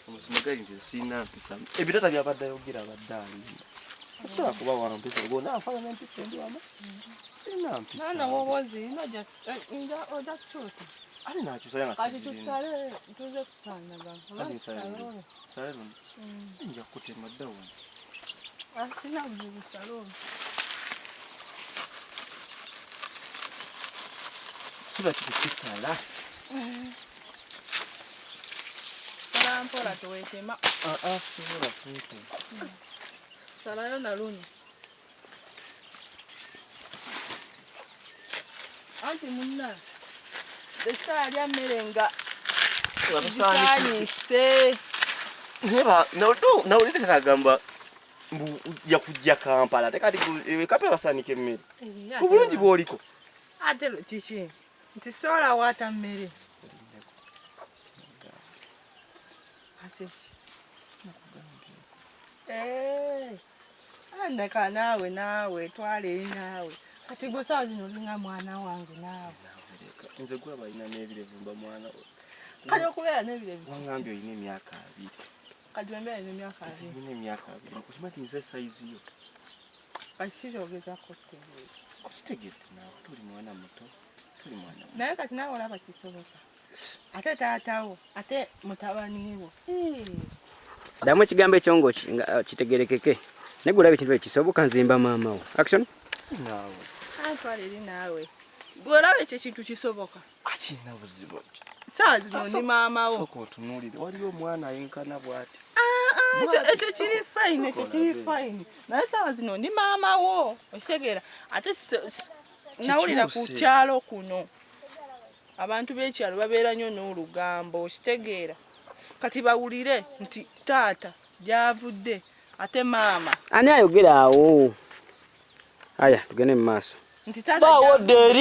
Amazima gali nti sirina mpisa. Ebitata byabadde ayogera abadde alimba. Tasobola kuba wa mpisa gona afaanana empisa embi wama. Sirina mpisa. Nana woba ozirina ojja kukyusa. Ate nakyusa nga Kati sizirina. tusale tuze kusaanagana. Kati nsale luno. Nsale luno. Nja kukutema dda wano. Sina buzibu sale olwo. Sula kikukisala. Sala mpola tewetema. Aa sobola kwetema. Salayo na luno. Anti munna esaalya mmere nga gisaanise. Naye nawulidde tata mbu yakujja Kampala ate kati Kampala basaanika emmere ku bulungi bw'oliko. Ate kiki nti soola waata mmere. Ate ki? Ndeka naawe naawe twala eri naawe. Kati gwe saawa zino olinga mwana wange naawe. Nze gwaba alina n'ebirevu mba mwana we. Kati okubeera n'ebirevu Wangambye olina emyaka 20. Kati wembeera n'emyaka Nze 20. nina emyaka 20. Okimanyi nti nze sayizi yo. Kati kikyogezako kutegeera. Okitegedde naawe tuli mwana muto. Tuli mwana muto. Naye kati naawe olaba kisoboka. Ate taatawo ate mutabani wo. Ddamu ekigambo ekyo nga kitegerekeke. Naye gwe olaba ekintu ekyo kisoboka nzimba maama wo. Action. Naawe. Antwala eri naawe. Gwe olaba ekyo ekintu kisoboka. Akirina buzibu. Saawa zino ndi maama wo. Sooka otunuulire waliwo omwana ayenkana bw'ati. Ekyo kiri fine, ekyo kiri fine. Naye saawa zino ndi maama wo. Okitegeera. Ate nawulira ku kyalo kuno. Abantu b'ekyalo babeera nnyo n'olugambo, okitegeera. Kati bawulire nti taata gy'avudde ate maama. Ani ayogera awo? Aya tugende mu maaso. Nti taata Baawodde eri.